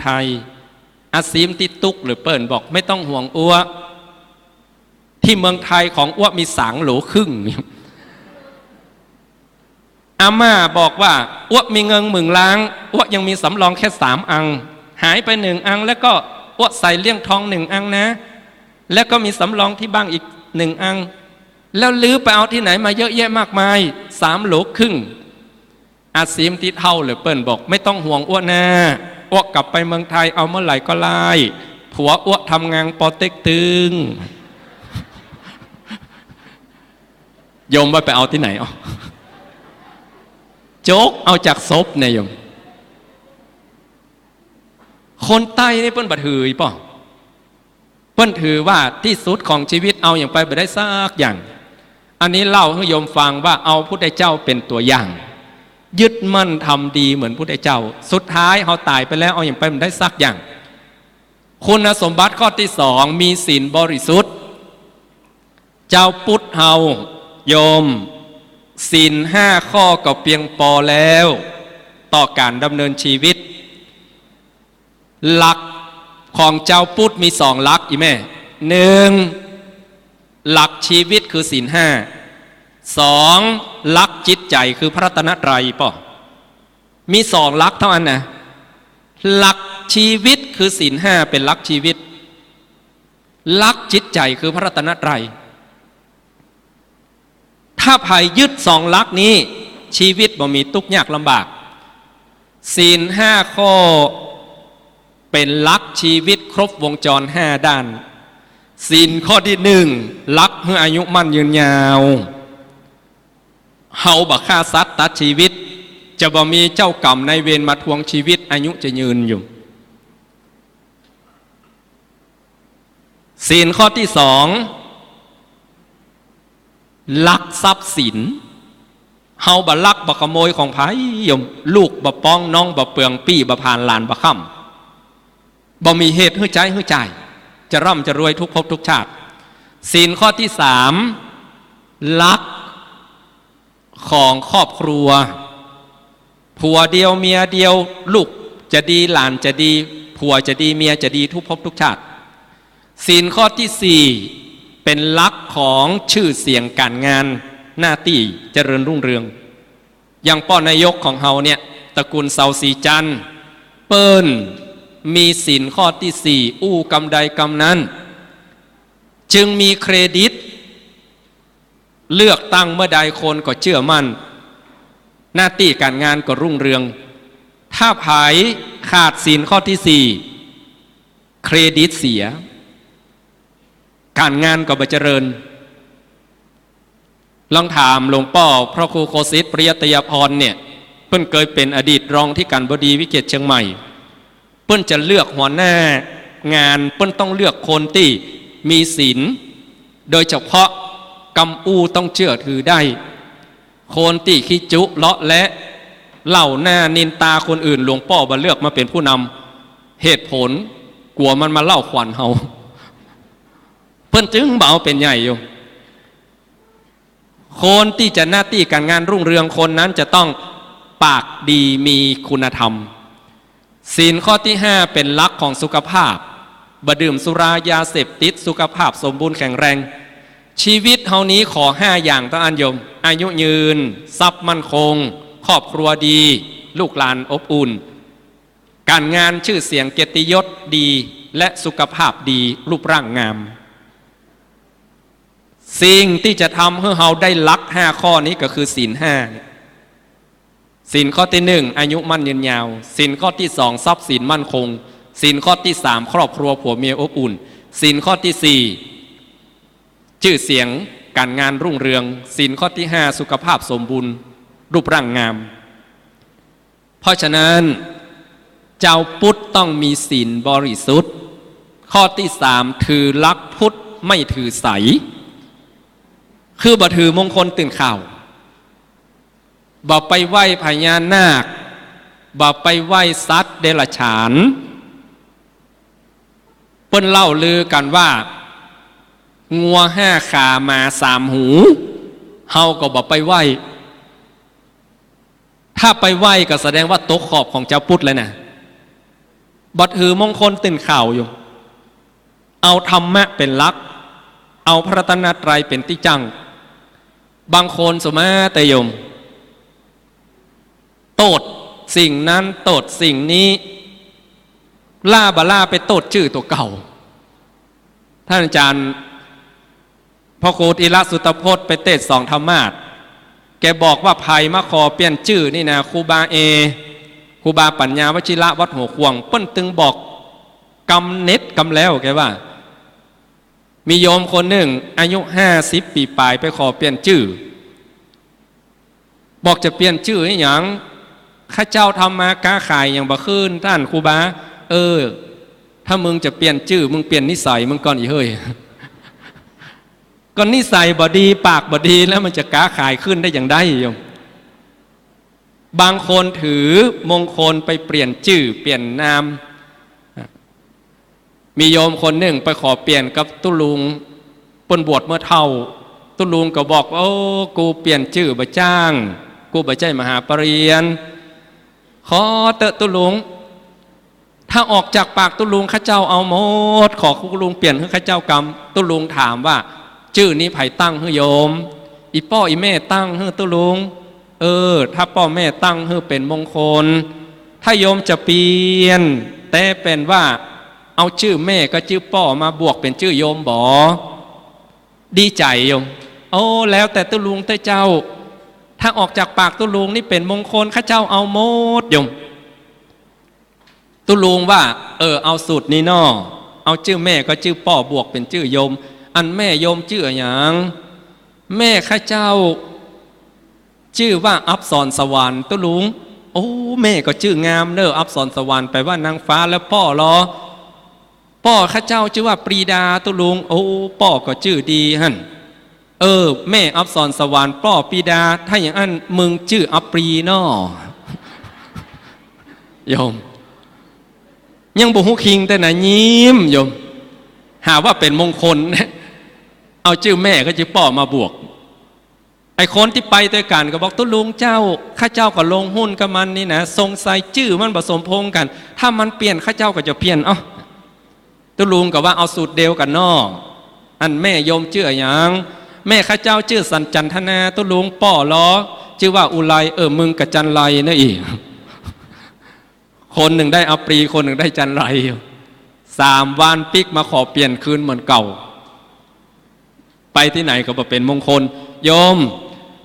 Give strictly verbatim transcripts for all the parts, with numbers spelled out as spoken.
ไทย อาสีมตี้ตุ๊กเหลือเปิ้นบอก ไม่ต้องห่วงอั้ว ตี้เมืองไทยของอั้วมีสามโหลครึ่ง อาม่าบอกว่า อั้วมีเงินหมื่นล้าน อั้วยังมีสำรองแค่สามอัน หายไปหนึ่งอัน แล้วก็อั้วใส่เลี่ยมทองหนึ่งอันนะ แล้วก็มีสำรองตี้บ้านอีกหนึ่งอัน แล้วลือไปเอาตี้ไหนมาเยอะแยะมากมาย สามโหลครึ่ง อาสีมตี้เฒ่าเหลือเปิ้นบอก ไม่ต้องห่วงอั้วนา อั้วกลับไปเมืองไทยเอาเมื่อไหร่ก็ได้ ผัวอั้วทำงานปอเต็กตึง โยมว่าไปเอาตี้ไหน เอา จกเอาจากศพเนี่ยโยม คนใต้นี่เปิ้นบ่ถือป้อ เปิ้นถือว่าตี้สุดของชีวิตเอาหยังไปบ่ได้สักอย่าง อันนี้เล่าหื้อโยมฟังว่าเอาพุทธเจ้าเป๋นตั๋วอย่าง ยึดมั่นทำดีเหมือนพุทธเจ้า สุดท้ายเฮาต๋ายไปแล้วเอาหยังไปบ่ได้สักอย่าง คุณสมบัติข้อตี้สอง มีศีลบริสุทธิ์ จาวพุทธเฮาโยม ศีลห้าข้อก็เปียงปอแล้ว ต่อก๋านดำเนินชีวิต หลักของจาวพุทธมีสองหลักอีแม่ หนึ่ง หลักชีวิตคือศีลห้า สอง หลักจิตใจ๋คือพระรัตนตรัยป้อ มีสองหลักเต้าอั้นนะ หลักชีวิตคือศีลห้าเป๋นหลักชีวิต หลักจิตใจ๋คือพระรัตนตรัย ถ้าใผยึดสองหลักนี้ ชีวิตบ่มีตุ๊กยากลำบาก ศีลห้าข้อเป๋นหลักชีวิตครบวงจรห้าด้าน ศีลข้อตี้หนึ่ง หลักหื้ออายุมั่นยืนยาว เฮาบ่ฆ่าสัตว์ตัดชีวิต จะบ่มีเจ้ากรรมนายเวรมาทวงชีวิต อายุจะยืนอยู่ ศีลข้อตี้สอง ลักทรัพย์สิน เฮาบ่ลักบ่ขโมยของใผโยม ลูกบ่ป๊อง น้องบ่เปือง ปี้บ่ผ่าน หลานบ่ค่ำ บ่มีเหตุหื้อใจ๊หื้อจ่าย จะร่ำจะรวยทุกภพทุกชาติ ศีลข้อตี้สาม ลักของครอบครัว ผัวเดียวเมียเดียว ลูกจะดีหลานจะดี ผัวจะดีเมียจะดีทุกภพทุกชาติ ศีลข้อตี้สี่ เป๋นลักของจื้อเสียงก๋านงานหน้าตี้เจริญรุ่งเรือง อย่างป้อนายกของเฮาเนี่ย ตระกูลเสาสีจันทร์ เปิ้นมีศีลข้อตี้สี่ อู้กำใดกำนั้น จึงมีเครดิต เลือกตั้งเมื่อใดคนก็เจื้อมั่น หน้าตี้ก๋านงานก็รุ่งเรือง ถ้าใผขาดศีลข้อตี้สี่ เครดิตเสีย ก๋านงานก็บ่เจริญ ลองถามหลวงป้อพระครูโคสิทธิ์ปริยัตยภรณ์เนี่ย เปิ้นเกยเป๋นอดีตรองอธิการบดีวิเขตเชียงใหม่ เปิ้นจะเลือกหัวหน้างาน เปิ้นต้องเลือกคนตี้มีศีล โดยเฉพาะกำอู้ต้องเจื้อถือได้ คนตี้ขี้จุเลาะแระ เล่าหน้านินตาคนอื่น หลวงป้อบ่เลือกมาเป๋นผู้นำ เหตุผล กั๋วมันมาเล่าขวัญเฮา เปิ้นจึงบ่เอาเป๋นใหญ่อยู่ คนตี้จะหน้าตี้ก๋านงานรุ่งเรือง คนนั้นจะต้องปากดีมีคุณธรรม ศีลข้อตี้ห้าเป๋นหลักของสุขภาพ บ่ดื่มสุรายาเสพติด สุขภาพสมบูรณ์แข็งแรง ชีวิตเฮานี้ขอห้าอย่างเต้าอั้นโยม อายุยืน ทรัพย์มั่นคง ครอบครัวดี ลูกหลานอบอุ่น ก๋านงานชื่อเสียงเกียรติยศดี และสุขภาพดี รูปร่างงาม สิ่งตี้จะทำหื้อเฮาได้หลักห้าข้อนี้ก็คือศีลห้าเนี่ย ศีลข้อตี้หนึ่ง อายุมั่นยืนยาว ศีลข้อตี้สอง ทรัพย์สินมั่นคง ศีลข้อตี้สาม ครอบครัวผัวเมียอบอุ่น ศีลข้อตี้สี่ จื้อเสียงก๋านงานรุ่งเรือง ศีลข้อตี้ห้า สุขภาพสมบูรณ์ รูปร่างงาม เพราะฉะนั้น จาวพุทธต้องมีศีลบริสุทธิ์ ข้อตี้สาม ถือหลักพุทธไม่ถือไสย คือบ่ถือมงคลตื่นข่าว บ่ไปไหว้พญานาค บ่ไปไหว้สัตว์เดรัจฉาน เปิ้นเล่าลือกั๋นว่า งัวห้าขา หมาสามหู เฮาก็บ่ไปไหว้ ถ้าไปไหว้ก็แสดงว่าตกขอบของจาวพุทธแล้วนะ บ่ถือมงคลตื่นข่าวโยม เอาธรรมะเป๋นหลัก เอาพระรัตนตรัยเป๋นตี้จั้ง บางคนสุมาเตยโยม โต้ษสิ่งนั้นโต้ษสิ่งนี้ ล้าบ่ล้าไปโต้ษจื้อตั๋วเก่า ท่านอาจารย์ พระครูธีระสุตพจน์ไปเตสน์สองธรรมาสน์ แกบอกว่าใผมาขอเปลี่ยนจื้อนี่นะ ครูบาเอ ครูบาปัญญา วชิระ วัดหัวข่วง เปิ้นตึงบอกกำเน็ดกำแล้ว แกว่า มีโยมคนนึ่ง อายุห้าสิบปี๋ป๋าย ไปขอเปลี่ยนจื้อ บอกจะเปลี่ยนจื้ออะหยัง ข้าเจ้าทำมาก๊าขายหยังบ่ขึ้น ต้านครูบา เออ ถ้ามึงจะเปลี่ยนจื้อ มึงเปลี่ยนนิสัยมึงก่อนอีเฮ้ย ก็นิสัยบ่ดี ปากบ่ดี แล้วมันจะก๊าขายขึ้นได้อย่างใดโยม บางคนถือมงคลไปเปลี่ยนจื้อเปลี่ยนนาม มีโยมคนนึ่งไปขอเปลี่ยนกับตุ๊ลุง เปิ้นบวชเมื่อเฒ่า ตุ๊ลุงก็บอก โอ้ กูเปลี่ยนจื้อบ่จ้าง กูบ่ใจ้มหาปริญญา ขอเต๊อะตุ๊ลุง ถ้าออกจากปากตุ๊ลุงข้าเจ้าเอาหมด ขอตุ๊ลุงเปลี่ยนหื้อข้าเจ้ากำ ตุ๊ลุงถามว่า จื้อนี้ใผตั้งหื้อโยม อี่ป้ออี่แม่ตั้งหื้อตุ๊ลุง เออ ถ้าป้อแม่ตั้งหื้อเป๋นมงคล ถ้าโยมจะเปลี่ยน แต่เป๋นว่า เอาจื้อแม่กับจื้อป้อมาบวกเป๋นจื้อโยมบ่ ดีใจ๋โยม โอ้ แล้วแต่ตุ๊ลุงเต๊อะเจ้า ถ้าออกจากปากตุ๊ลุงนี่เป๋นมงคล ข้าเจ้าเอาหมดโยม ตุ๊ลุงว่า เออ เอาสูตรนี้น้อ เอาจื้อแม่กับจื้อป้อบวกเป๋นจื้อโยม อันแม่โยมจื้ออะหยัง แม่ข้าเจ้า จื้อว่าอับสรสวรรค์ ตุ๊ลุง โอ้ แม่ก็จื้องามเน่อ อับสรสวรรค์ แป๋ว่านางฟ้า แล้วป้อลอ ป้อข้าเจ้าจื้อว่าปรีดา ตุ๊ลุง โอ้ ป้อก็จื้อดีหั้น เออ แม่อับสรสวรรค์ ป้อปรีดา ถ้าอย่างอั้นมึงจื้ออัปรีน้อ โยม ยังบ่ฮู้คิงเต๊อะนะ ยิ้มโยม หาว่าเป๋นมงคล เอาจื้อแม่กับจื้อป้อมาบวก ไอ้คนตี้ไปตวยกั๋นก็บอก ตุ๊ลุงเจ้า ข้าเจ้าก็ลงหุ้นกับมันนี่นะ สงสัยจื้อมันบ่สมพงษ์กั๋น ถ้ามันเปลี่ยนข้าเจ้าก็จะเปลี่ยน เอ้า ตุ๊ลุงก็ว่าเอาสูตรเดียวกั๋นน้อ อันแม่โยมจื้ออะหยัง แม่ข้าเจ้าจื้อสันจันทนา ตุ๊ลุงป้อลอ จื้อว่าอุไร เออ มึงกับจันไรนะอี่ คนนึ่งได้อัปรี คนนึ่งได้จันไร สามวันปิ๊กมาขอเปลี่ยนคืนเหมือนเก่า ไปตี้ไหนก็บ่เป๋นมงคล โยม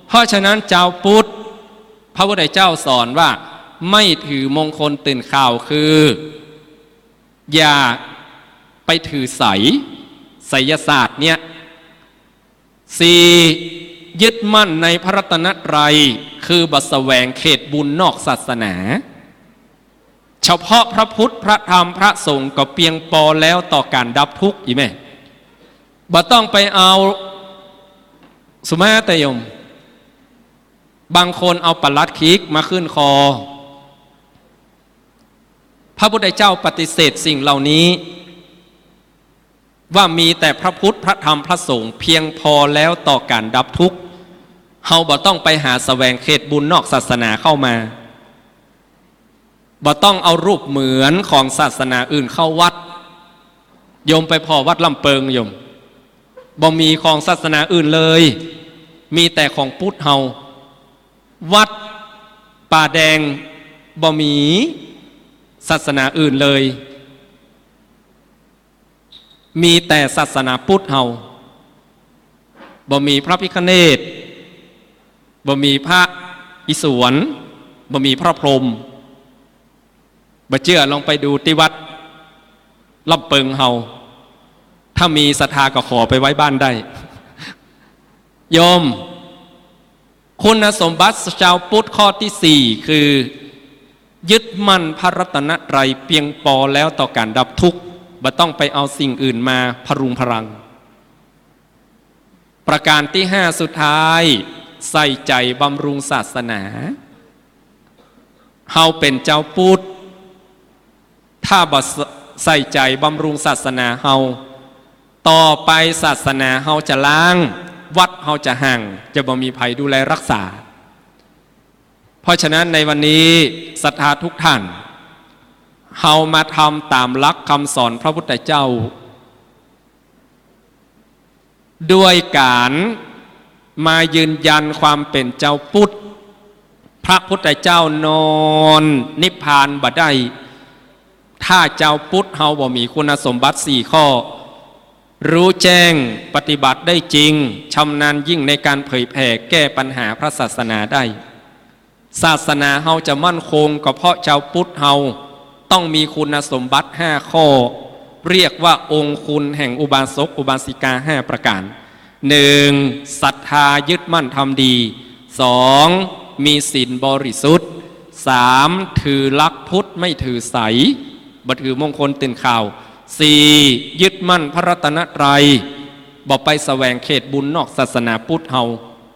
เพราะฉะนั้นจาวพุทธ พระพุทธเจ้าสอนว่า ไม่ถือมงคลตื่นข่าว คือ อย่าไปถือไสย ไสยศาสตร์เนี่ย สี่ ยึดมั่นในพระรัตนตรัย คือบ่แสวงเขตบุญนอกศาสนา เฉพาะพระพุทธ พระธรรม พระสงฆ์ก็เปียงปอแล้วต่อก๋านดับทุกข์ อี่แม่ บ่ต้องไปเอา สุมาเตยโยม บางคนเอาปลัดขีกมาขึ้นคอ พระพุทธเจ้าปฏิเสธสิ่งเหล่านี้ ว่ามีแต่พระพุทธ พระธรรม พระสงฆ์เพียงพอแล้วต่อก๋านดับทุกข์ เฮาบ่ต้องไปหาแสวงเขตบุญนอกศาสนาเข้ามา บ่ต้องเอารูปเหมือนของศาสนาอื่นเข้าวัด โยมไปผ่อวัดลำเปิงโยม บ่มีของศาสนาอื่นเลย มีแต่ของพุทธเฮา วัดป่าแดงบ่มีศาสนาอื่นเลย มีแต่ศาสนาพุทธเฮา บ่มีพระพิฆเนศ บ่มีพระอิศวร บ่มีพระพรหม บ่เจื้อลองไปดูตี้วัดลำเปิงเฮา ถ้ามีศรัทธาก็ขอไปไว้บ้านได้ โยม คุณสมบัติจาวพุทธข้อตี้สี่ คือ ยึดมั่นพระรัตนตรัยเปียงปอแล้วต่อก๋านดับทุกข์ บ่ต้องไปเอาสิ่งอื่นมาพรุงพรัง ประการตี้ห้าสุดท้าย ใส่ใจ๋บำรุงศาสนา เฮาเป๋นจาวพุทธ ถ้าบ่ใส่ใจ๋บำรุงศาสนาเฮา ต่อไปศาสนาเฮาจะล้าง วัดเฮาจะห่าง จะบ่มีใผดูแลรักษา เพราะฉะนั้นในวันนี้ศรัทธาทุกท่าน เฮามาทำต๋ามหลักกำสอนพระพุทธเจ้า ด้วยก๋านมายืนยันความเป๋นจาวพุทธ พระพุทธเจ้านอนนิพพานบ่ได้ ถ้าจาวพุทธเฮาบ่มีคุณสมบัติสี่ข้อ รู้แจ้ง ปฏิบัติได้จริง ชำนาญยิ่งในก๋านเผยแผ่แก้ปัญหาพระศาสนาได้ ศาสนาเฮาจะมั่นคงก็เพราะจาวพุทธเฮาต้องมีคุณสมบัติห้าข้อ เรียกว่าองค์คุณแห่งอุบาสกอุบาสิกาห้าประก๋าน หนึ่ง ศรัทธายึดมั่นทำดี สอง มีศีลบริสุทธิ์ สาม ถือหลักพุทธไม่ถือไสย บ่ถือมงคลตื่นข่าว สี่ ยึดมั่นพระรัตนตรัย บ่ไปแสวงเขตบุญนอกศาสนาพุทธเฮา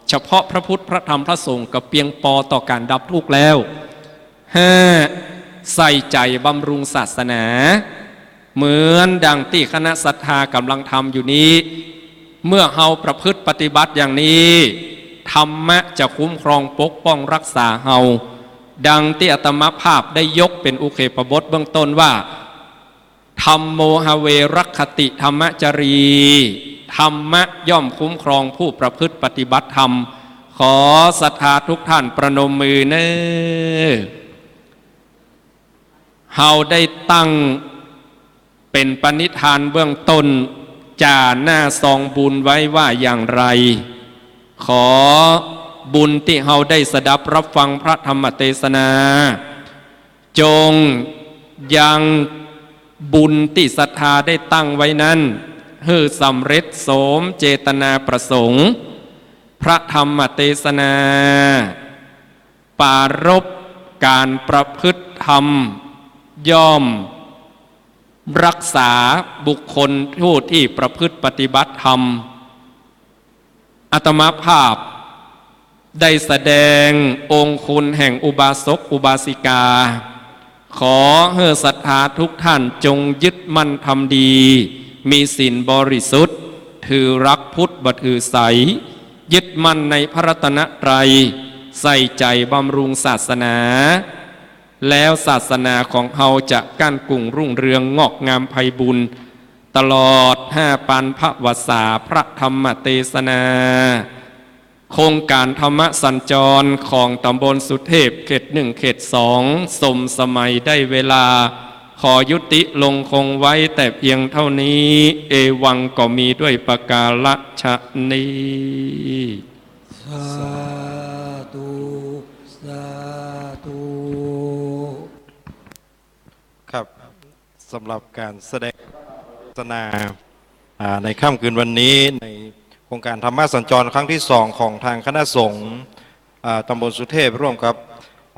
เฉพาะพระพุทธ พระธรรม พระสงฆ์ก็เปียงปอต่อก๋านดับทุกข์แล้ว ห้า ใส่ใจ๋บำรุงศาสนา เหมือนดังตี้คณะศรัทธาก่ำลังทำอยู่นี้ เมื่อเฮาประพฤติปฏิบัติอย่างนี้ ธรรมะจะคุ้มครองปกป้องรักษาเฮา ดังตี้อาตมาภาพได้ยกเป๋นอุเคปบทเบื้องต้นว่า ธัมโม หะเว รักขติ ธัมมจารี ธรรมะย่อมคุ้มครองผู้ประพฤติปฏิบัติธรรม ขอศรัทธาทุกท่านประนมมือเน้อ เฮาได้ตั้งเป๋นปณิธานเบื้องต้น จ่าหน้าซองบุญไว้ว่าอย่างไร ขอบุญตี้เฮาได้สดับรับฟังพระธรรมเตสนา จงยังบุญตี้ศรัทธาได้ตั้งไว้นั้น หื้อสำเร็จสมเจตนาประสงค์ พระธรรมเตสนา ปรารภก๋านประพฤติธรรม ย่อมรักษาบุคคลผู้ที่ประพฤติปฏิบัติธรรม อาตมาภาพได้แสดงองค์คุณแห่งอุบาสกอุบาสิกา ขอหื้อศรัทธาทุกท่านจงยึดมั่นทำดี มีศีลบริสุทธิ์ ถือหลักพุทธบ่ถือไสย ยึดมั่นในพระรัตนตรัย ใส่ใจ๋บำรุงศาสนา แล้วศาสนาของเฮาจะก้านกุ่งรุ่งเรืองงอกงามไพบูลย์ ตลอดห้าปันภวสา พระธรรมเตสนา โครงก๋านธรรมสัญจรของตำบลสุเทพ เขตหนึ่ง เขตสอง สมสมัยได้เวลา ขอยุติลงคงไว้แต่เพียงเท่านี้ เอวังก็มีด้วยประการฉะนี้ สาธุ สาธุ ครับ สำหรับการแสดงเทศนา อ่า ในค่ำคืนวันนี้ ในโครงการธรรมสัญจรครั้งที่สองของทางคณะสงฆ์ อ่า ตำบลสุเทพ ร่วมกับ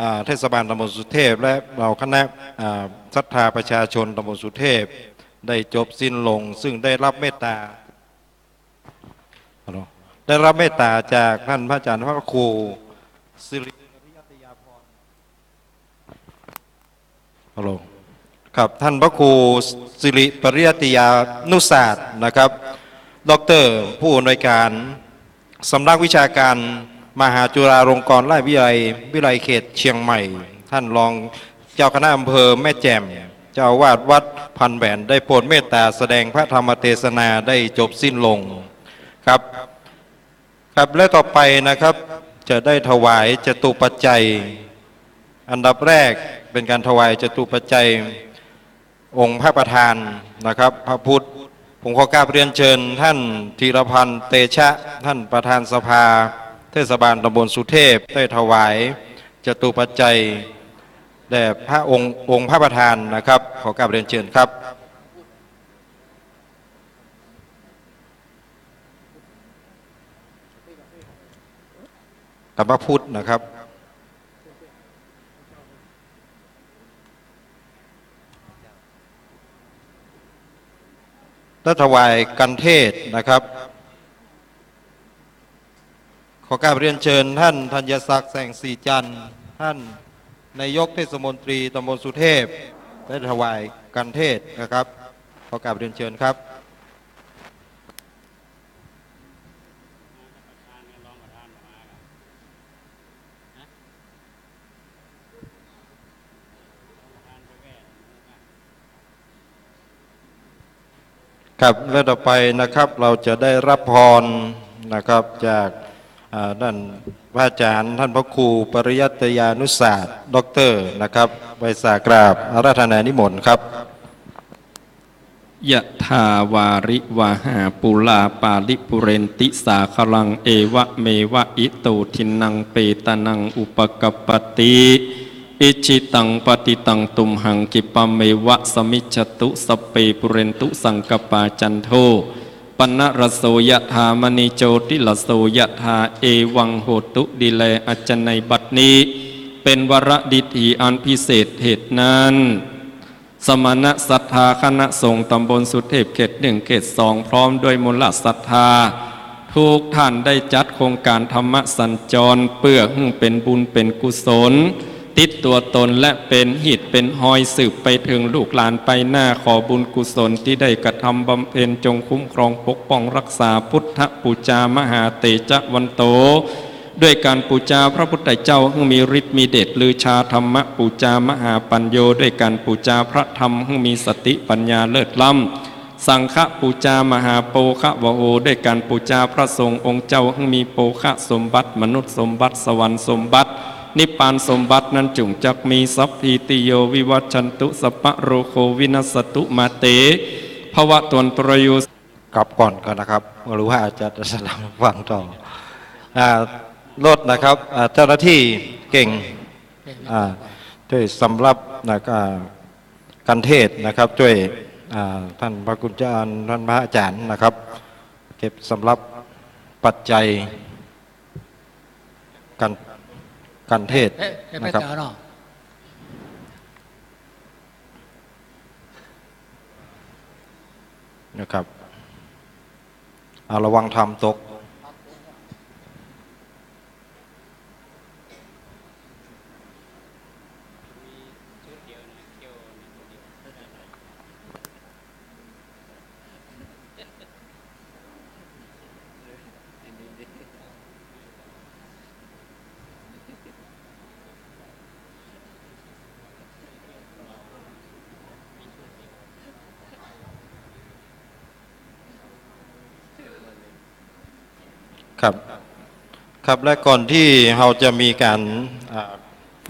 อ่า เทศบาลตำบลสุเทพ และเหล่าคณะ อ่า ศรัทธาประชาชนตำบลสุเทพ ได้จบสิ้นลง ซึ่งได้รับเมตตา ฮัลโหล ได้รับเมตตาจากท่านพระอาจารย์พระครูสิริ ฮัลโหล ครับ ท่านพระครูสิริปริยัติยานุศาสตร์นะครับ ด็อกเตอร์ ผู้อำนวยการสำนักวิชาการมหาจุฬาลงกรณราชวิทยาลัย วิทยาลัยเขตเชียงใหม่ ท่านรองเจ้าคณะอำเภอแม่แจ่ม เจ้าอาวาสวัดพันแหวน ได้โปรดเมตตาแสดงพระธรรมเทศนาได้จบสิ้นลงครับ ครับ และต่อไปนะครับ จะได้ถวายจตุปัจจัย อันดับแรกเป็นการถวายจตุปัจจัยองค์พระประธานนะครับ พระพุทธ ผมขอกราบเรียนเชิญท่านธีรพันธ์ เตชะ ท่านประธานสภาเทศบาลตำบลสุเทพ ได้ถวายจตุปัจจัยแด่พระองค์ องค์พระประธานนะครับ ขอกราบเรียนเชิญครับ กับพระพุทธนะครับ และถวายคันเทศนะครับ ขอกราบเรียนเชิญท่านธัญศักดิ์ แสงสีจันทร์ ท่านนายกเทศมนตรีตำบลสุเทพ ได้ถวายคันเทศนะครับ ขอกราบเรียนเชิญครับ รองประธานไปแว่ ครับ และต่อไปนะครับ เราจะได้รับพรนะครับ จาก อ่า ท่านพระอาจารย์ ท่านพระครูปริยัตยานุศาสตร์ ด็อกเตอร์นะครับ ไหว้สากราบอาราธนานิมนต์ครับ ยะถาวาริวหาปูราปาริปูเรนติสาคารัง เอวะเมวะอิโตทินนังเปตานังอุปกัปปติ อิจฉิตังปฏิตังตุมหัง คิปะเมวะสะมิชฌะตุ สัพเพปูเรนตุสังกปา จันโท ปะนะระโส ยะถา มะณิ โจติระโส ยะถา เอวังโหตุ ดีแล อาจารย์ ในบัดนี้ เป๋นวาระดีถีอันพิเศษเหตุนั้น สมณะศรัทธาคณะสงฆ์ตำบลสุเทพ เขตหนึ่ง เขตสอง พร้อมด้วยมูลศรัทธา ทุกท่านได้จัดโครงการธรรมสัญจร เปื้อหื้อเป๋นบุญเป๋นกุศล ติดตั๋วตนและเป๋นหีดเป๋นฮอยสืบไปเถิงลูกหลานไปหน้า ขอบุญกุศลตี้ได้กระทำบำเพ็ญจงคุ้มครองปกป้องรักษา พุทธปูจามหาเตจะวันโต ด้วยการปูจาพระพุทธเจ้าหื้อมีฤทธิ์มีเดชลือชา ธรรมปูจามหาปัญโญ ด้วยการปูจาพระธรรมหื้อมีสติปัญญาเลิศล้ำ สังฆปูจามหาโภคะวโห ด้วยการปูจาพระสงฆ์องค์เจ้าหื้อมีโภคะสมบัติ มนุษย์สมบัติ สวรรค์สมบัติ นิพพานสมบัตินั้นจุ่งจักมี สัพพีติโยวิวัชชันตุ สัพพะโรโควินัสสตุ มาเตภวัตวันตรายโย กลับก่อนก่อนนะครับ หรือว่าอาจจะสลับฟังต่อ อ่า รถนะครับ อ่า เจ้าหน้าที่เก่ง อ่า ช่วยสำรับนะ อ่า การเทศน์นะครับ ช่วย อ่า ท่านพระคุณเจ้า ท่านพระอาจารย์นะครับ เก็บสำรับปัจจัย การ การเทศน์ เอ๊ะ เอ๊ะ นะครับ ไปต่อเนาะ นะครับ อ่า ระวังธรรมตก ครับ ครับ และก่อนที่เราจะมีการ อ่า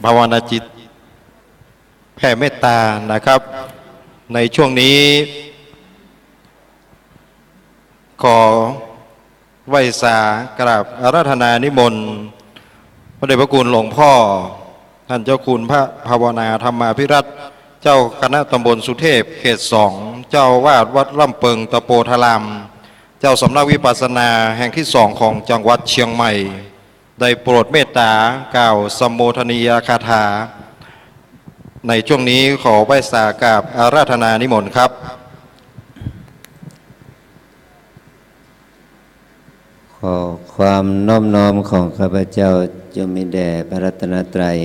ภาวนาจิต แผ่เมตตานะครับ ในช่วงนี้ ขอไหว้สากราบอาราธนานิมนต์ พระเดชพระคุณหลวงพ่อ ท่านเจ้าคุณพระภาวนาธรรมาภิรัตน์ เจ้าคณะตำบลสุเทพ เขตสอง เจ้าอาวาสวัดล่ำเปิงตะโปธาราม เจ้าสำนักวิปัสสนาแห่งที่สองของจังหวัดเชียงใหม่ ได้โปรดเมตตากล่าวสมโภชนียคาถา ในช่วงนี้ขอไหว้สากราบอาราธนานิมนต์ครับ ขอความนอบน้อมของข้าพเจ้าจงมีแด่พระรัตนตรัย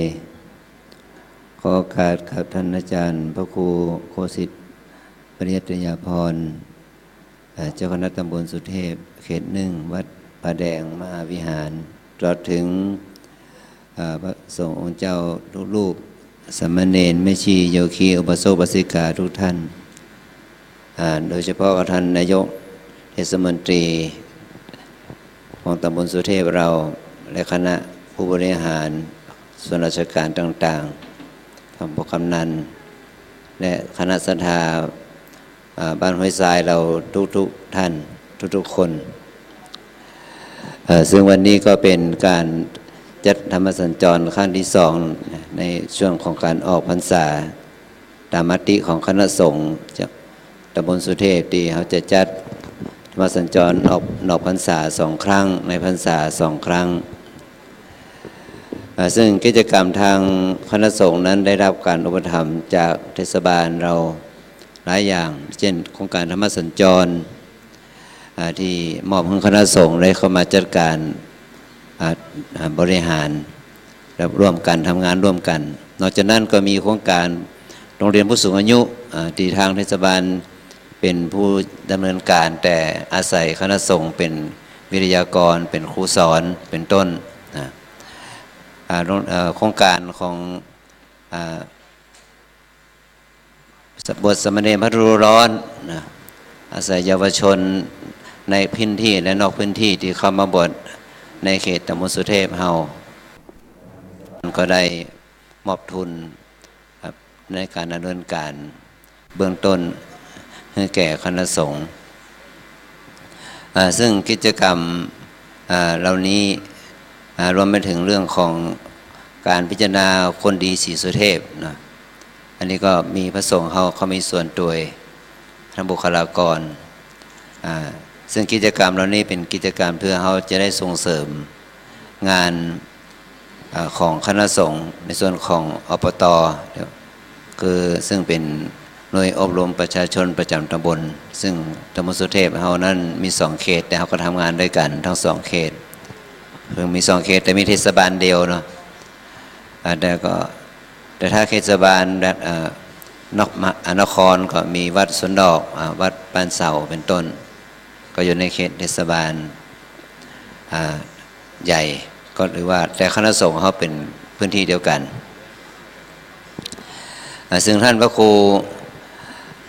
ขอโอกาสกับท่านอาจารย์พระครูโคสิทธิ์ ปริยัตยาภรณ์ เอ่อ เจ้าคณะตำบลสุเทพ เขตหนึ่ง วัดป่าแดงมหาวิหาร ตลอดถึง เอ่อ พระสงฆ์องค์เจ้าทุกรูป สามเณร แม่ชี โยคี อุบาสกอุบาสิกาทุกท่าน อ่า โดยเฉพาะกับท่านนายกเทศมนตรีของตำบลสุเทพเรา และคณะผู้บริหารส่วนราชการต่างๆ ท่านผู้กำนัน และคณะศรัทธา อ่า บ้านห้วยทรายเราทุกๆท่าน ทุกๆคน เอ่อ ซึ่งวันนี้ก็เป็นการจัดธรรมสัญจรครั้งที่สองในช่วงของการออกพรรษา ตามมติของคณะสงฆ์จากตำบลสุเทพ ตี้เขาจะจัดธรรมสัญจรออกนอกพรรษาสองครั้ง ในพรรษาสองครั้ง อ่า ซึ่งกิจกรรมทางคณะสงฆ์นั้นได้รับการอุปถัมภ์จากเทศบาลเราหลายอย่าง เช่น โครงการธรรมสัญจร อ่า ที่มอบให้คณะสงฆ์ได้เข้ามาจัดการ อ่า อ่า บริหาร และร่วมกันทำงานร่วมกัน นอกจากนั้นก็มีโครงการโรงเรียนผู้สูงอายุ อ่า ที่ทางเทศบาลเป็นผู้ดำเนินการ แต่อาศัยคณะสงฆ์เป็นวิทยากร เป็นครูสอน เป็นต้น นะ อ่า โรง เอ่อ โครงการของ อ่า บวชสามเณรพัทลุร้อนนะ อาศัยเยาวชนในพื้นที่และนอกพื้นที่ตี้เข้ามาบวชในเขตตำบลสุเทพเฮา ก็ได้มอบทุน ครับ ในก๋านดำเนินก๋านเบื้องต้นหื้อแก่คณะสงฆ์ อ่า ซึ่งกิจกรรม อ่า เหล่านี้ อ่า รวมไปถึงเรื่องของก๋านพิจารณาคนดีศรีสุเทพเนาะ อันนี้ก็มีพระสงฆ์เฮาเข้ามีส่วนตวย ทั้งบุคลากร อ่า ซึ่งกิจกรรมเหล่านี้เป๋นกิจกรรมเพื่อเฮาจะได้ส่งเสริมงาน อ่า ของคณะสงฆ์ในส่วนของ อปต. คือซึ่งเป๋นหน่วยอบรมประชาชนประจ๋ำตำบล ซึ่งตำบลสุเทพเฮานั้นมีสองเขต แต่เฮาก็ทำงานด้วยกั๋นทั้งสองเขต เพิ่งมีสองเขต แต่มีเทศบาลเดียวเนาะ อ่า แต่ก็ แต่ถ้าเทศบาลแบบ อ่า นอกมา อ่า นครก็มีวัดสวนดอก อ่า วัดบ้านเสาเป๋นต้น ก็อยู่ในเขตเทศบาล อ่า ใหญ่ ก็ถือว่า แต่คณะสงฆ์เฮาเป๋นพื้นที่เดียวกั๋น อ่า ซึ่งท่านพระครู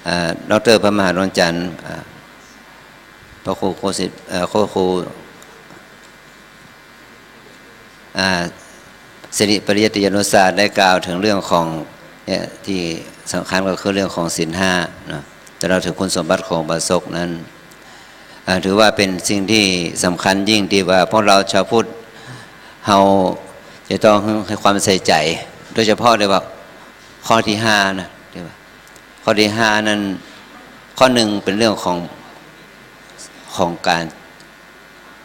อ่า ดอกเตอร์ พระมหาดวงจันทร์ อ่า พระครูโคสิต เอ่อ พระครู อ่า สิริปริยัติยานุศาสตร์ได้กล่าวถึงเรื่องของ เนี่ย ตี้สำคัญก็คือเรื่องของศีลห้าเนาะ แต่เล่าถึงคุณสมบัติของอุบาสกนั้น อ่า ถือว่าเป๋นสิ่งตี้สำคัญยิ่งตี้ว่าพวกเราชาวพุทธเฮาจะต้องหื้อ หื้อความใส่ใจ๋ โดยเฉพาะเลยว่าข้อตี้ห้านะ ตี้ว่าข้อตี้ห้านั้น ข้อนึ่งเป๋นเรื่องของ ของก๋าน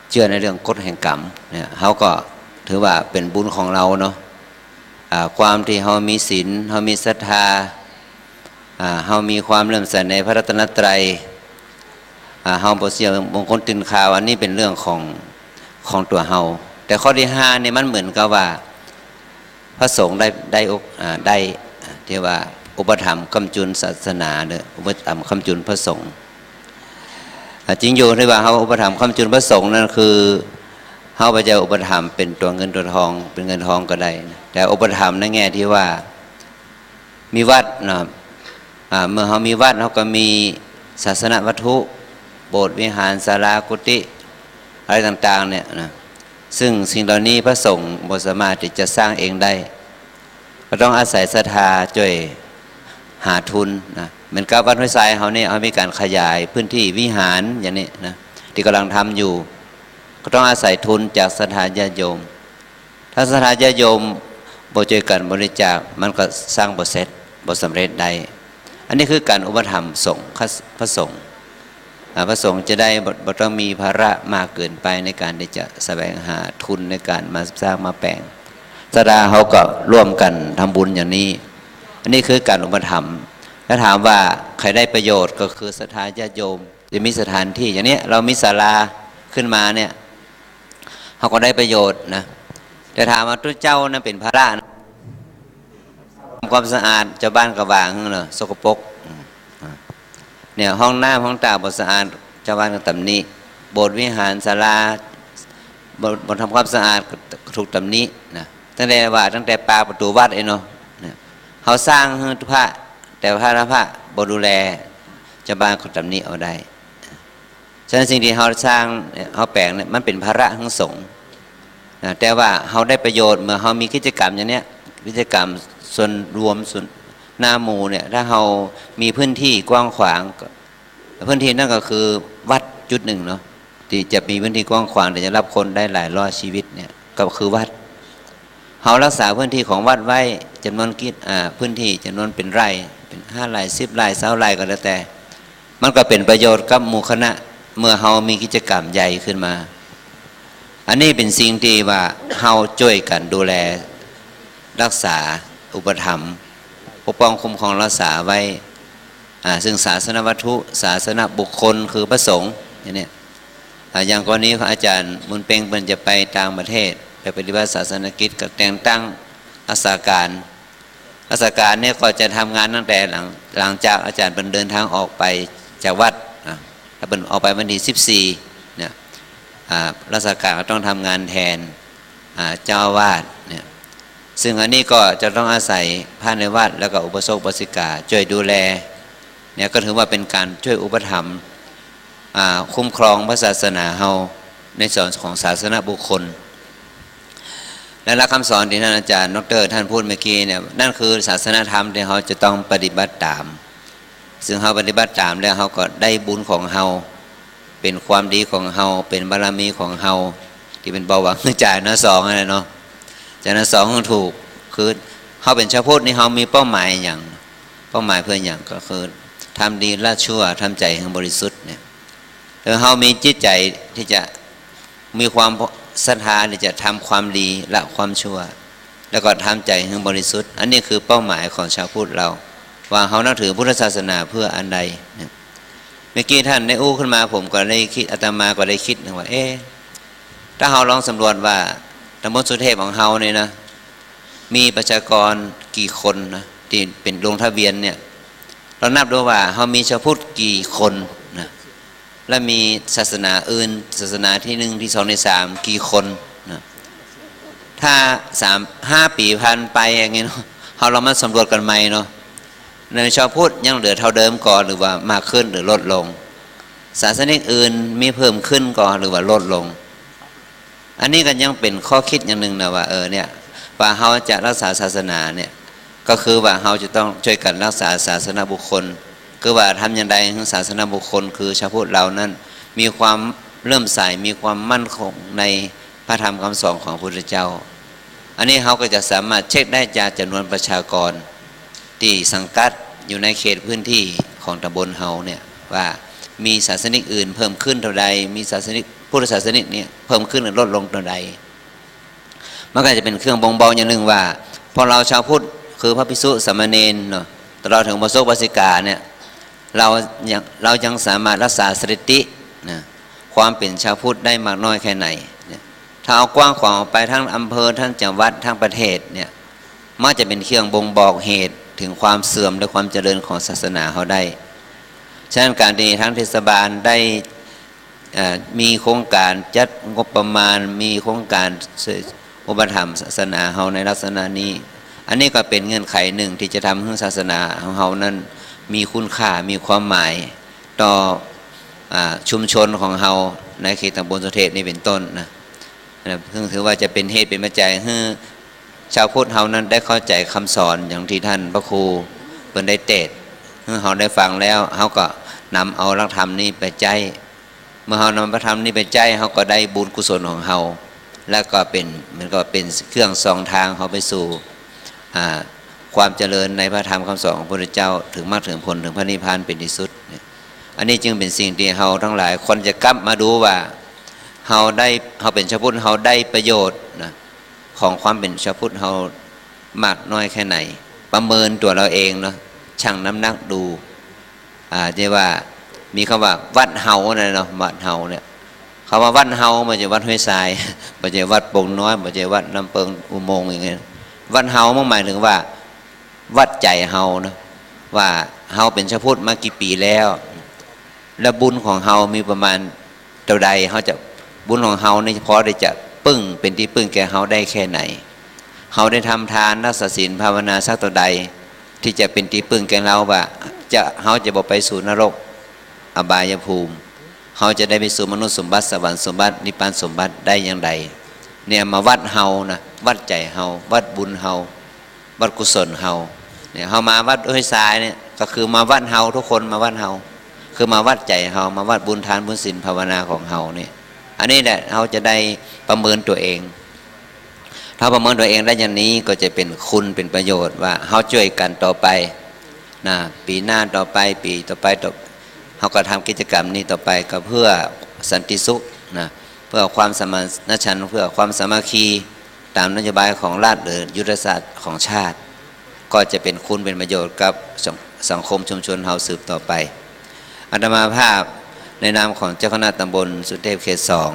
เจื้อในเรื่องกฎแห่งกรรมเนี่ย เฮาก็ถือว่าเป๋นบุญของเฮาเนาะ อ่า ความตี้เฮามีศีล เฮามีศรัทธา อ่า เฮามีความเลื่อมใสในพระรัตนตรัย อ่า เฮาบ่เสี้ยวมงคลตื่นข่าว อันนี้เป๋นเรื่องของ ของตั๋วเฮา แต่ข้อตี้ห้านี่มันเหมือนกับว่า พระสงฆ์ได้ ได้อุป- อ่า ได้ อ่า ตี้ว่าอุปถัมภ์ค้ำจุนศาสนา หรืออุปถัมภ์ค้ำจุนพระสงฆ์ อ่า จริงอยู่ตี้ว่าเฮาอุปถัมภ์ค้ำจุนพระสงฆ์นั้นคือ เฮาบ่ใจ้อุปถัมภ์เป๋นตั๋วเงินตั๋วทอง เป๋นเงินทองก็ได้นะ แต่อุปถัมภ์ในแง่ตี้ว่า มีวัดเนาะ อ่า เมื่อเฮามีวัด เฮาก็มีศาสนวัตถุ โบสถ์ วิหาร ศาลา กุฏิ อะไรต่างๆ เนี่ยนะ ซึ่งสิ่งเหล่านี้พระสงฆ์บ่สามารถตี้จะสร้างเองได้ ก็ต้องอาศัยศรัทธาจ้วยหาทุนนะ เหมือนกับวัดห้วยทรายเฮาเนี่ย เฮามีก๋านขยายพื้นตี้วิหารอย่างนี้นะ ตี้ก่ำลังทำอยู่ ก็ต้องอาศัยทุนจากศรัทธาญาติโยม ถ้าศรัทธาญาติโยมบ่จ้วยกั๋นบริจาค มันก็สร้างบ่เสร็จ บ่สำเร็จได้ อันนี้คือก๋านอุปถัมภ์สงฆ์ พระสงฆ์ อ่า พระสงฆ์จะได้บ่ บ่ต้องมีภาระมากเกินไปในก๋านตี้จะแสวงหาทุนในก๋านมาสร้างมาแป๋ง ศรัทธาเฮาก็ร่วมกั๋นทำบุญอย่างนี้ อันนี้คือก๋านอุปถัมภ์ แล้วถามว่าใผได้ประโยชน์ ก็คือศรัทธาญาติโยม จะมีสถานตี้อย่างเนี้ย เฮามีศาลาขึ้นมาเนี่ย เฮาก็ได้ประโยชน์นะ แต่ถามว่าตุ๊เจ้านั้นเป๋นภาระนะ ทำความสะอาด จาวบ้านก็ว่าหื้อเนาะ สกปรก อืม อ่า เนี่ย ห้องน้ำห้องต้าบ่สะอาด จาวบ้านก็ตำหนิ โบสถ์วิหารศาลา บ่ บ่ทำความสะอาดก็ถูกตำหนินะ ตั้งแต่ว่า ตั้งแต่ปากประตู๋วัดเองเนาะ เนี่ย เฮาสร้างหื้อพระ แต่พระ พระบ่ดูแล จาวบ้านก็ตำหนิเอาได้ ฉะนั้นสิ่งตี้เฮาสร้างเนี่ย เฮาแป๋งเนี่ย มันเป๋นภาระหื้อสงฆ์ นะ แต่ว่าเฮาได้ประโยชน์เมื่อเฮามีกิจกรรมอย่างเนี้ย กิจกรรมส่วนรวม ส่วนหน้าหมู่เนี่ย ถ้าเฮามีพื้นตี้กว้างขวาง ก็ พื้นตี้นั้นก็คือวัดจุดนึ่งเนาะ ตี้จะมีพื้นตี้กว้างขวาง ตี้จะฮับคนได้หลายร้อยชีวิตเนี่ย ก็คือวัด เฮาฮักษาพื้นตี้ของวัดไว้จ๋ำนวนกิจ อ่า พื้นตี้จ๋ำนวนเป๋นไร่ เป๋นห้าไร่ สิบไร่ ซาวไร่ก็แล้วแต่ มันก็เป๋นประโยชน์กับหมู่คณะ เมื่อเฮามีกิจกรรมใหญ่ขึ้นมา อันนี้เป๋นสิ่งตี้ว่าเฮาจ้วยกั๋นดูแล ฮักษา อุปถัมภ์ ปกป้องคุ้มครองฮักษาไว้ อ่า ซึ่งศาสนวัตถุ ศาสนบุคคล คือพระสงฆ์ อย่างเนี้ย อ่า อย่างกรณีของอาจ๋ารย์บุญเป็ง เปิ้นจะไปต่างประเทศ ไปปฏิบัติศาสนกิจ ก็แต่งตั้งรักษาก๋าน รักษาก๋านเนี่ยก็จะทำงานตั้งแต่หลัง หลังจากอาจ๋ารย์เปิ้นเดินทางออกไปจากวัดนะ ถ้าเปิ้นออกไปวันตี้สิบสี่เนี่ย อ่า รักษาก๋านก็ต้องทำงานแทน อ่า เจ้าอาวาสเนี่ย ซึ่งอันนี้ก็จะต้องอาศัยพระในวัด แล้วก็อุบาสกอุบาสิกาจ้วยดูแล เนี่ยก็ถือว่าเป๋นก๋านจ้วยอุปถัมภ์ อ่า คุ้มครองพระศาสนาเฮาในส่วนของศาสนบุคคล และหลักคำสอนตี้ต้านอาจ๋ารย์ด็อกเตอร์ต้านพูดเมื่อกี้เนี่ย นั่นคือศาสนธรรมตี้เฮาจะต้องปฏิบัติต๋าม ซึ่งเฮาปฏิบัติต๋ามแล้วเฮาก็ได้บุญของเฮา เป๋นความดีของเฮา เป๋นบารมีของเฮา ตี้เป๋นเบาหวังจ่ายหน้าสองนั่นแหละเนาะ จ่ายหน้าสองหื้อถูก คือเฮาเป๋นชาวพุทธนี่เฮามีเป้าหมายหยัง เป้าหมายเปื้อหยัง ก็คือทำดีละชั่ว ทำใจ๋หื้อบริสุทธิ์เนี่ย เออ เฮามีจิตใจ๋ตี้จะมีความศรัทธาตี้จะทำความดีละความชั่ว แล้วก็ทำใจ๋หื้อบริสุทธิ์ อันนี้คือเป้าหมายของชาวพุทธเฮา ว่าเฮานับถือพุทธศาสนาเปื้ออันใดเนี่ย เมื่อกี้ต้านได้อู้ขึ้นมา ผมก็ได้กึ๊ด อาตมาก็ได้กึ๊ดว่า เอ๊ะ ถ้าเฮาลองสำรวจว่าต๋ำบลสุเทพของเฮาเนี่ยนะ มีประชากรกี่คนนะ ตี้เป๋นลงทะเบียนเนี่ย ลองนับดูว่าเฮามีชาวพุทธกี่คนนะ และมีศาสนาอื่น ศาสนาตี้หนึ่ง ตี้สอง ตี้สาม กี่คนนะ ถ้าสาม ห้าปี๋ผ่านไปอย่างเงี้ยเนาะ เฮาลองมาสำรวจกั๋นใหม่เนาะ ในชาวพุทธยังเหลือเต้าเดิมก่อ หรือว่ามากขึ้นหรือลดลง ศาสนิกอื่นมีเพิ่มขึ้นก่อ หรือว่าลดลง อันนี้ก็ยังเป๋นข้อกึ๊ดอย่างนึ่งนะว่า เออ เนี่ย ว่าเฮาจะรักษาศาสนาเนี่ย ก็คือว่าเฮาจะต้องจ้วยกั๋นรักษาศาสนบุคคล คือว่าทำอย่างใดหื้อศาสนบุคคล คือชาวพุทธเฮานั้น มีความเลื่อมใส มีความมั่นคงในพระธรรมคำสอนของพระพุทธเจ้า อันนี้เฮาก็จะสามารถเช็คได้จากจ๋ำนวนประชากร ตี้สังกัดอยู่ในเขตพื้นตี้ของต๋ำบลเฮาเนี่ย ว่ามีศาสนิกอื่นเพิ่มขึ้นเต้าใด มีศาสนิก พุทธศาสนิกเนี่ยเพิ่มขึ้นหรือลดลงเต้าใด มันก็จะเป๋นเครื่องบ่งบอกอย่างนึ่งว่า พวกเฮาชาวพุทธ คือพระภิกษุสามเณรเนาะ ตลอดเถิงอุบาสกอุบาสิกาเนี่ย เฮายัง เฮายังสามารถรักษาสถิตินะ ความเป๋นชาวพุทธได้มากน้อยแค่ไหนเนี่ย ถ้าเอากว้างขวางออกไปทั้งอำเภอ ทั้งจังหวัด ทั้งประเทศเนี่ย มันจะเป๋นเครื่องบ่งบอกเหตุเถิงความเสื่อมและความเจริญของศาสนาเฮาได้ ฉะนั้นก๋านตี้ทางเทศบาลได้ เอ่อ มีโครงก๋านจัดงบประมาณ มีโครงก๋านช่วยอุปถัมภ์ศาสนาเฮาในลักษณะนี้ อันนี้ก็เป๋นเงื่อนไขนึ่งตี้จะทำหื้อศาสนาของเฮานั้นมีคุณค่า มีความหมายต่อ อ่า ชุมชนของเฮาในเขตต๋ำบลสุเทพนี่เป๋นต้นนะ นะ ซึ่งถือว่าจะเป๋นเหตุเป๋นปัจจัยหื้อชาวพุทธเฮานั้นได้เข้าใจ๋คำสอนอย่างตี้ต้านพระครูเปิ้นได้เตสน์ หื้อเฮาได้ฟังแล้ว เฮาก็นำเอาหลักธรรมนี้ไปใจ๊ เมื่อเฮานำพระธรรมนี้ไปใจ๊ เฮาก็ได้บุญกุศลของเฮา แล้วก็เป๋น มันก็เป๋นเครื่องส่องตางเฮาไปสู่ อ่า ความเจริญในพระธรรมคำสอนของพระพุทธเจ้า เถิงมรรคเถิงผล เถิงพระนิพพานเป๋นตี้สุดเนี่ย อันนี้จึงเป๋นสิ่งตี้เฮาตังหลายควรจะกลับมาดูว่า เฮาได้ เฮาเป๋นชาวพุทธ เฮาได้ประโยชน์นะ ของความเป๋นชาวพุทธเฮามากน้อยแค่ไหน ประเมินตั๋วเฮาเองเนาะ ชั่งน้ำหนักดู อ่า เรียกว่ามีกำว่าวัดเฮานั่นเนาะ วัดเฮาเนี่ย กำว่าวัดเฮาบ่ใจ้วัดห้วยทราย บ่ใจ้วัดโป่งน้อย บ่ใจ้วัดน้ำเปิงอุโมงค์อย่างเงี้ย วัดเฮามันหมายเถิงว่า วัดใจ๋เฮาเนาะ ว่าเฮาเป๋นชาวพุทธมากี่ปี๋แล้ว และบุญของเฮามีประมาณเต้าใด เฮาจะ บุญของเฮานี่พอตี้จะปึ้ง เป๋นตี้ปึ้งแก่เฮาได้แค่ไหน เฮาได้ทำตาน รักษาศีล ภาวนาสักเต้าใด ตี้จะเป๋นตี้ปึ้งแก่เฮาว่า จะ เฮาจะบ่ไปสู่นรก อบายภูมิ เฮาจะได้ไปสู่มนุษย์สมบัติ สวรรค์สมบัติ นิพพานสมบัติได้อย่างใด เนี่ยมาวัดเฮานะ วัดใจ๋เฮา วัดบุญเฮา วัดกุศลเฮา เนี่ย เฮามาวัดห้วยทรายเนี่ย ก็คือมาวัดเฮา ทุกคนมาวัดเฮา คือมาวัดใจ๋เฮา มาวัดบุญตานบุญศีลภาวนาของเฮาเนี่ย อันนี้แหละเฮาจะได้ประเมินตั๋วเอง ถ้าประเมินตั๋วเองได้อย่างนี้ก็จะเป๋นคุณเป๋นประโยชน์ว่าเฮาจ้วยกั๋นต่อไปนะ ปี๋หน้าต่อไป ปี๋ต่อไปต่อ เฮาก็ทำกิจกรรมนี้ต่อไปก็เพื่อสันติสุขนะ เพื่อความสมานฉันท์ เพื่อความสามัคคีต๋ามนโยบายของรัฐหรือยุทธศาสตร์ของชาติ ก็จะเป๋นคุณเป๋นประโยชน์กับสัง สังคมชุมชนเฮาสืบต่อไป อาตมาภาพในนามของเจ้าคณะต๋ำบลสุเทพเขตสอง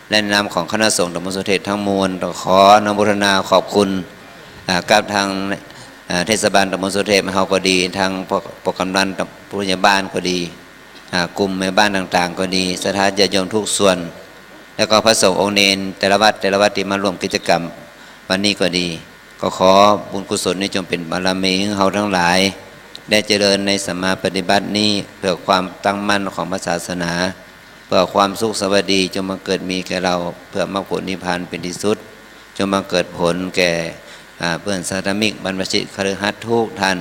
และในนามของคณะสงฆ์ต๋ำบลสุเทพทั้งมวล ต้องขออนุโมทนาขอบคุณ อ่า กับทาง อ่า เทศบาลต๋ำบลสุเทพเฮาก็ดี ทางพวก พวกกำนัน ผู้ใหญ่บ้านก็ดี อ่า กลุ่มแม่บ้านต่างๆ ก็ดี ศรัทธาญาติโยมทุกส่วน แล้วก็พระสงฆ์องค์เณรแต่ละวัด แต่ละวัดตี้มาร่วมกิจกรรมวันนี้ก็ดี ก็ขอบุญกุศลนี้จงเป๋นบารมีหื้อเฮาตังหลาย ได้เจริญในสัมมาปฏิบัตินี้ เพื่อความตั้งมั่นของพระศาสนา เพื่อความสุขสวัสดีจงบังเกิดมีแก่เรา เพื่อมรรคผลนิพพานเป็นที่สุด จงบังเกิดผลแก่ อ่า เพื่อนสาธมิก บรรพชิตคฤหัสถ์ทุกท่าน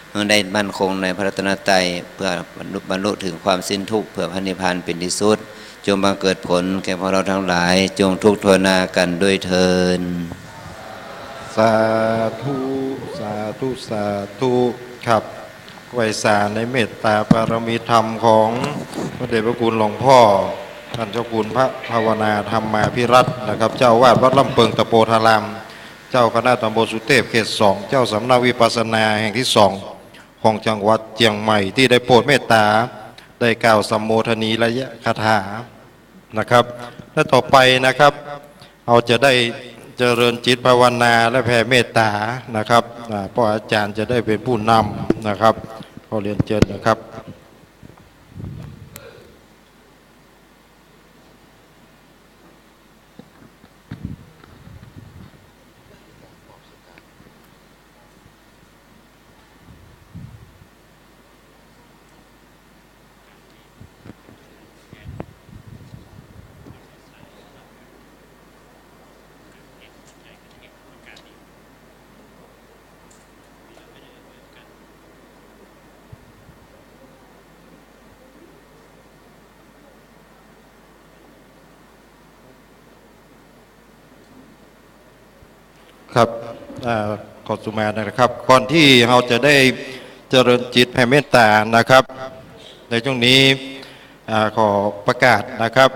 เพื่อได้มั่นคงในพระรัตนตรัย เพื่อบรรลุ บรรลุถึงความสิ้นทุกข์ เพื่อพระนิพพานเป็นที่สุด จงบังเกิดผลแก่พวกเราทั้งหลาย จงทุกข์ทนหน้ากันด้วยเทอญ สาธุ สาธุ สาธุ ครับ ไหว้สาในเมตตาบารมีธรรมของพระเดชพระคุณหลวงพ่อ ท่านเจ้าคุณพระภาวนาธรรมาภิรัตน์นะครับ เจ้าอาวาสวัดลำเปิงตะโพธาราม เจ้าคณะตำบลสุเทพเขตสอง เจ้าสำนักวิปัสสนาแห่งที่สองของจังหวัดเชียงใหม่ ตี้ได้โปรดเมตตา ได้กล่าวสัมโมทนียคาถานะครับ และต่อไปนะครับ เฮาจะได้เจริญจิตภาวนาและแผ่เมตตานะครับ อ่า เพราะอาจารย์จะได้เป็นผู้นำนะครับ ขอเรียนเชิญนะครับ ครับ อ่า ขอสุมานะครับ ก่อนที่เฮาจะได้เจริญจิตแผ่เมตตานะครับ ในช่วงนี้ อ่า ขอประกาศนะครับ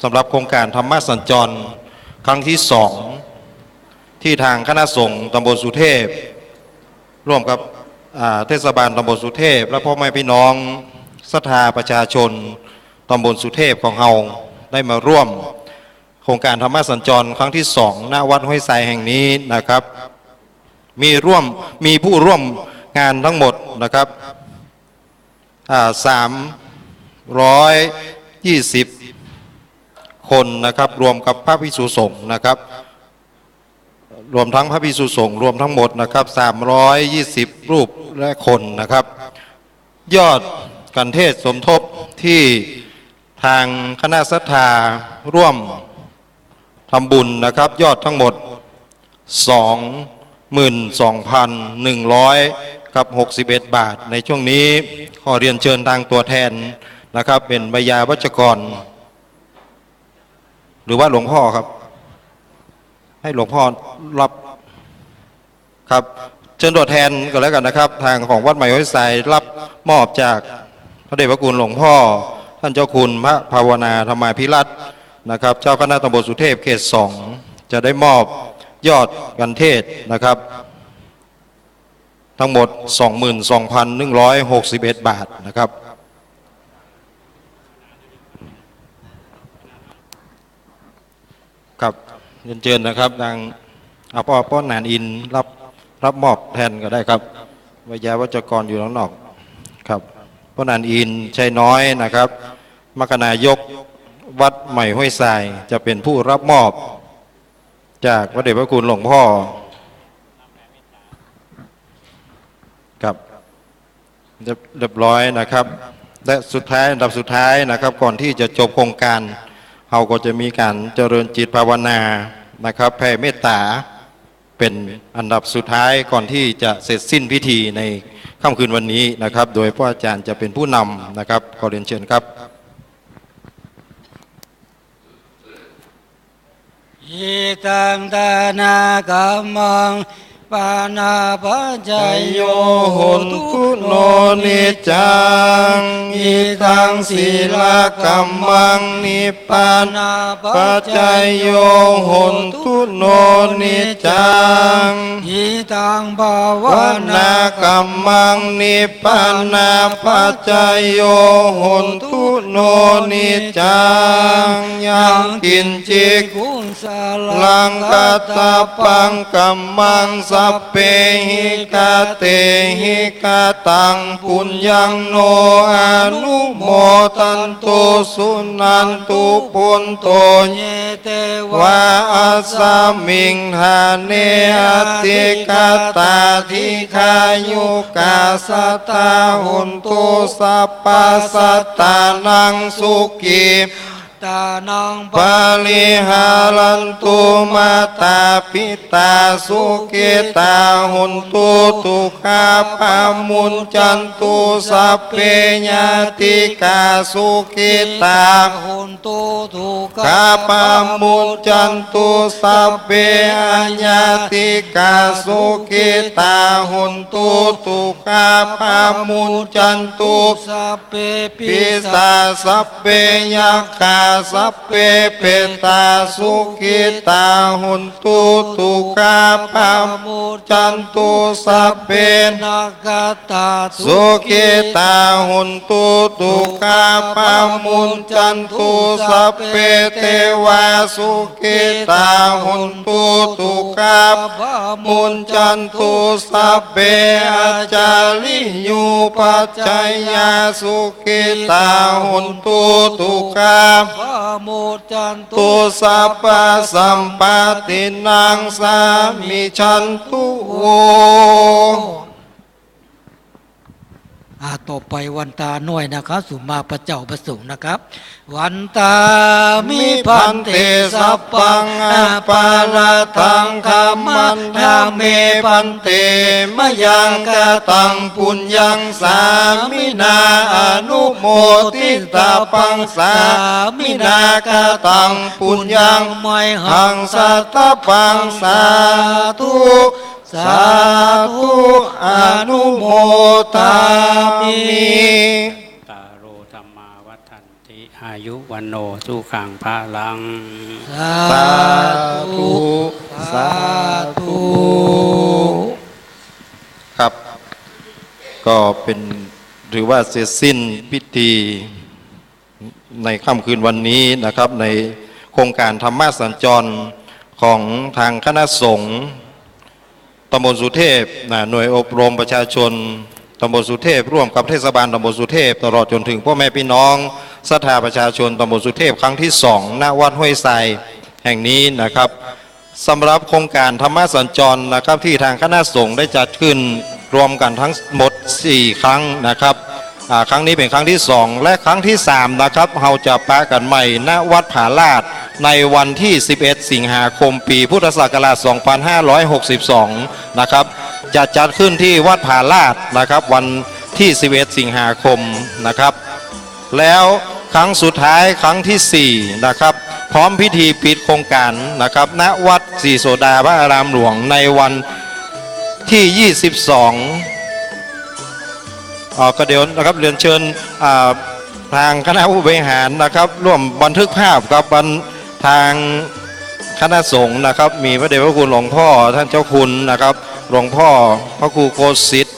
สำหรับโครงการธรรมสัญจรครั้งที่สอง ที่ทางคณะสงฆ์ตำบลสุเทพ ร่วมกับ อ่า เทศบาลตำบลสุเทพ และพ่อแม่พี่น้องศรัทธาประชาชนตำบลสุเทพของเฮาได้มาร่วม โครงการธรรมสัญจรครั้งที่สอง ณ วัดห้วยทรายแห่งนี้นะครับ มีร่วม มีผู้ร่วมงานทั้งหมดนะครับ อ่า สามร้อยยี่สิบคนนะครับ รวมกับพระภิกษุสงฆ์นะครับ รวมทั้งพระภิกษุสงฆ์รวมทั้งหมดนะครับ สามร้อยยี่สิบรูปและคนนะครับ ยอดกันเทศสมทบที่ทางคณะศรัทธาร่วมทำบุญนะครับ ยอดทั้งหมด สองหมื่นสองพันหนึ่งร้อยกับหกสิบเอ็ดบาท ในช่วงนี้ขอเรียนเชิญทางตัวแทนนะครับ เป็นไวยาวัจกร หรือว่าหลวงพ่อครับ ให้หลวงพ่อรับ ครับ เชิญตัวแทนก็แล้วกันนะครับ ทางของวัดใหม่ห้วยทรายรับมอบจากพระเดชพระคุณหลวงพ่อ ท่านเจ้าคุณพระภาวนาธรรมาภิรัตน์นะครับ เจ้าคณะตำบลสุเทพเขตสอง จะได้มอบยอดกันเทศนะครับ ทั้งหมด สองหมื่นสองพันหนึ่งร้อยหกสิบเอ็ดบาทนะครับ ครับ เรียนเชิญนะครับ ทาง อ่า ป้อ ป้อหนานอินทร์รับ รับมอบแทนก็ได้ครับ ไวยาวัจกรอยู่ข้างนอก ครับ ป้อหนานอินทร์ ชัยน้อยนะครับ มคนายกวัดใหม่ห้วยทราย จะเป็นผู้รับมอบ จากพระเดชพระคุณหลวงพ่อ ครับ เรียบ เรียบร้อยนะครับ และสุดท้าย อันดับสุดท้ายนะครับ ก่อนที่จะจบโครงการ เฮาก็จะมีการเจริญจิตภาวนานะครับ แผ่เมตตา เป็นอันดับสุดท้ายก่อนที่จะเสร็จสิ้นพิธีในค่ำคืนวันนี้นะครับ โดยพระอาจารย์จะเป็นผู้นำนะครับ ขอเรียนเชิญครับ อิทังทานะกัมมัง ปานาปัจจโย โหตุ โน นิจจัง อิทัง ศีลกัมมัง นิพพานาปัจจโย โหตุ โน นิจจัง อิทัง ภาวนากัมมัง นิพพานาปัจจโย โหตุ โน นิจจัง ยังกิญจิ กุศลัง กัตตปัง กัมมัง ส พเปหิ กะเตหิ กะตัง ปุญญัง โน อนุโมทันตุ สุนันตุ ปุณโต เย เตวา อัสสมิง ฐาเน อธิกตา ดีฆายุกา สัตตา หนตุ สัพพะสัตตานัง สุขี ตานัง ปริหารันตุ มาตาปิตา สุขิตา หนตุ ทุกขา ปะมุญจันตุ สัพเพ ญาติกา สุขิตา หนตุ ทุกขา ปะมุญจันตุ สัพเพ อญาติกา สุขิตา หนตุ ทุกขา ปะมุญจันตุ สัพเพ ปีศาจ สัพเพ ยักขา สัพเพ เปตา สุขิตา หนตุ ทุกขา ปะมุญจันตุ สัพเพ นาคา ตา สุขิตา หนตุ ทุกขา ปะมุญจันตุ สัพเพ เตวา สุขิตา หนตุ ทุกขา ปะมุญจันตุ สัพเพ อาจาริยูปัจจายา สุขิตา หนตุ ทุกขา ปะมุญจันตุ สัพพะสัมปตตินัง สามิชันตุ โอ อ่า ต่อไปวันตาน้อยนะครับ สุมาพระเจ้าประสงค์นะครับ วันตามิ พันเต สัพพัง อปาราธัง ขมันทะเม พันเต มะยังกะตัง ปุญญัง สามินา อนุโมทิตาปัง สามินากะตัง ปุญญัง ไมหัง สัตตะปัง สาธุ สาธุ อนุโมทามิ ตาโร ธัมมาวัฑฒันติ อายุ วัณโณ สุขัง พะลัง สาธุ สาธุ ครับ ก็เป็น ถือว่าเสร็จสิ้นพิธี ในค่ำคืนวันนี้นะครับ ในโครงการธรรมสัญจรของทางคณะสงฆ์ตำบลสุเทพนะ หน่วยอบรมประชาชนตำบลสุเทพ ร่วมกับเทศบาลตำบลสุเทพ ตลอดจนถึงพ่อแม่พี่น้องศรัทธาประชาชนตำบลสุเทพ ครั้งที่สอง ณ วัดห้วยทรายแห่งนี้นะครับ สำหรับโครงการธรรมสัญจรนะครับ ที่ทางคณะสงฆ์ได้จัดขึ้นรวมกันทั้งหมดสี่ครั้งนะครับ อ่า ครั้งนี้เป็นครั้งที่สอง และครั้งที่สามนะครับ เฮาจะปะกั๋นใหม่ ณ วัดผาลาด ในวันที่สิบเอ็ด สิงหาคม ปี๋พุทธศักราช สองพันห้าร้อยหกสิบสอง นะครับ จะจัดขึ้นที่วัดผาลาดนะครับ วันที่สิบเอ็ด สิงหาคมนะครับ แล้วครั้งสุดท้าย ครั้งที่สี่นะครับ พร้อมพิธีปิดโครงการนะครับ ณ วัดศรีโสดาพระอารามหลวง ในวันที่ยี่สิบสอง เอ่อ ก็เดี๋ยวนะครับ เรียนเชิญ อ่า ทางคณะผู้บริหารนะครับ ร่วมบันทึกภาพครับ บัน- ทางคณะสงฆ์นะครับ มีพระเดชพระคุณหลวงพ่อท่านเจ้าคุณนะครับ หลวงพ่อพระครูโกสิทธิ์